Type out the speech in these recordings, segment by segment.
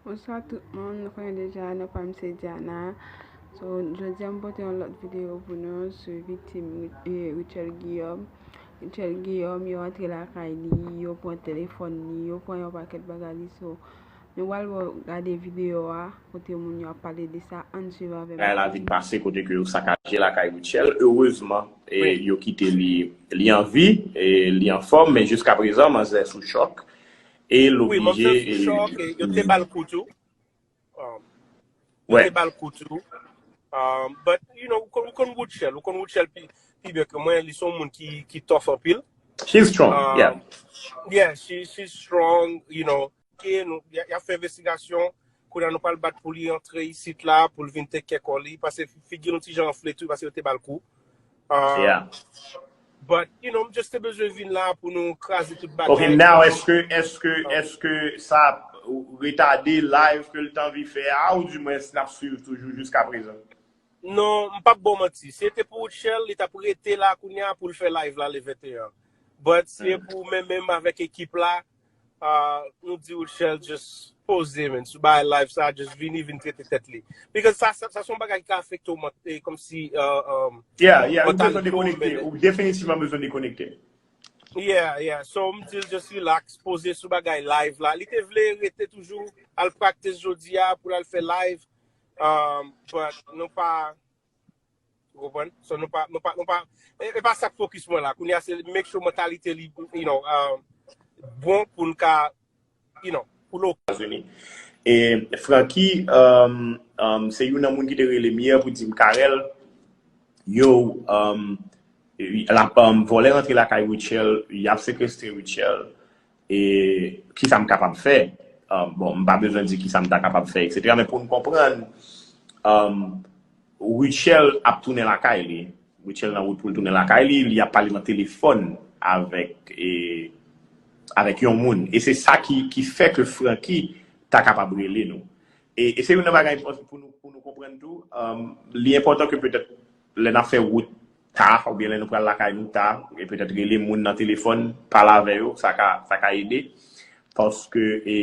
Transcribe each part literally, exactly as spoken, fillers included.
Bonswa tout moun, nou konnen deja non pa m se Diana. So, jodi a m pote yon lòt videyo pou nou sou viktim, eh, Rutshelle Guillaume. Rutshelle Guillaume, yo antre lakay li, yo pran telefòn li, yo pran yon pakèt bagay li. So, nou pral gade videyo a, kote moun yo ap pale de sa, ann swiv avè m. Bagay la vin pase kote ke yo sakaje lakay Rutshelle. Erezman, e, yo kite li, li an vi, e, li an fòm, men jiska prezan, manzè sou chòk. E l oblije, e, yo te ba l kou tou. Um, yo te ba l kou tou. Um, but, you know, ou konn, ou konn Rutshelle, ou konn Rutshelle pi, pi byen ke mwen, li se yon moun ki, ki tough anpil. She's strong, yeah. Yeah, she, she's strong, you know. Ok, nou, y a, y a fè envestigasyon. Kounye a nou pral bat pou li antre isit la, pou l vin take care kò li, paske figi l yon ti jan anfle tou, paske yo te ba l kou. Um, yeah. But, you know, m just te bezwen vin la pou nou kraze tout bagay. Ok, now, èske, èske, èske sa retade live ke l t anvi fè a, ou di mwens n ap swiv toujou jiska prezan? Non, m p ap ba w manti. Si se te pou Rutshelle, li t ap rete la kounye a pou l fè live la le venteyen. But si se pou mwen menm avèk ekip la, ah, nou di Rutshelle just poze, man, sou bagay live sa, just vini, vin trete tèt li. Because sa, sa, sa se yon bagay ki ka afekte w ment-, e, kòmsi, uh, um, yeah, yeah, ou bezwen dekonekte, ou definitivman bezwen dekonekte. Yeah, yeah. So, m di l just relax, poze sou bagay live la. Li te vle rete toujou, al practice jodi a, pou l al fè live. Um, but nou pa, ou konprann? So, nou pa, nou pa, nou pa, e, e pa sa k focus mwen la. Kounye a, se make sure mantalite li, you know, um, bon pou n ka, you know, pou l ok. Etazini. E Francky, um, um, se youn nan moun ki te rele m yè pou di m, Carel, yo, um, l ap, um, vòlè rantre lakay Rutshelle, y ap sekestre Rutshelle. E kisa m kapab fè? Um, bon, m pa bezwen di kisa m ta kapab fè, etsetera. Men pou n konprann, um, Rutshelle ap tounen lakay li. Rutshelle nan wout pou l tounen lakay li. Li ap pale nan telefòn avèk, e, avèk yon moun. E se sa ki, ki fè ke Francky ta kapab rele nou. E, e se youn nan bagay pou nou, pou nou konprann tou. Um, li enpòtan ke petèt lè n ap fè wout ta, oubyen lè nou pral lakay nou ta, e petèt rele moun nan telefòn, pale avè yo, sa ka, sa ka ede. Paske, e,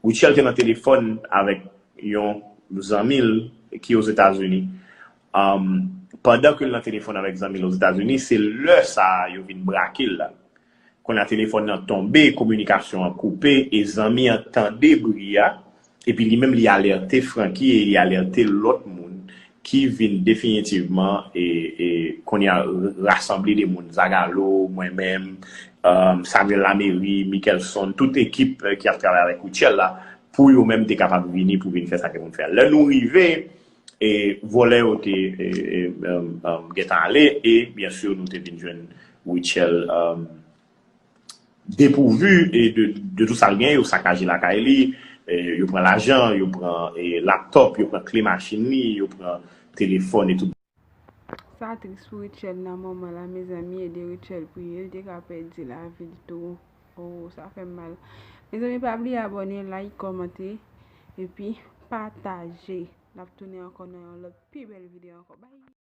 Rutshelle te nan telefòn avèk yon zanmi l ki Ozetazini. Um, pandan ke l nan telefòn avèk zanmi l Ozetazini, se lè sa a yo vin brake l la. Kounye a telefòn nan tonbe, kominikasyon an koupe, e zanmi an tande bri a, epi li menm li alète Francky e li alète lòt moun ki vin definitivman, e, e, kounye a rasanble de moun, Zagalo, mwen menm, um, Samuel Lamery, Mickelson, tout ekip, eh, ki ap travay avèk Rutshelle la, pou yo menm te kapab vini pou vin fè sa ke moun fè a. Lè nou rive, e vòlè yo te, e, e, um, um, gentan ale, e byen si nou te vin jwenn Rutshelle, um, depouvu e de, de tout sa l gen, yo sakaje lakay li, e, yo pran lajan, yo pran, e, laptop, yo pran kle machin li, yo pran telefòn e tout. Sa tris pou Rutshelle nan moman la, mezanmi, ede Rutshelle priye, l te ka pèdi lavi l tou. Oh, sa fè m mal. Mezanmi, pa bliye abòne, like, kòmante, epi pataje. N ap tounen ankò nan yon lòt pi bèl videyo ankò. Bye!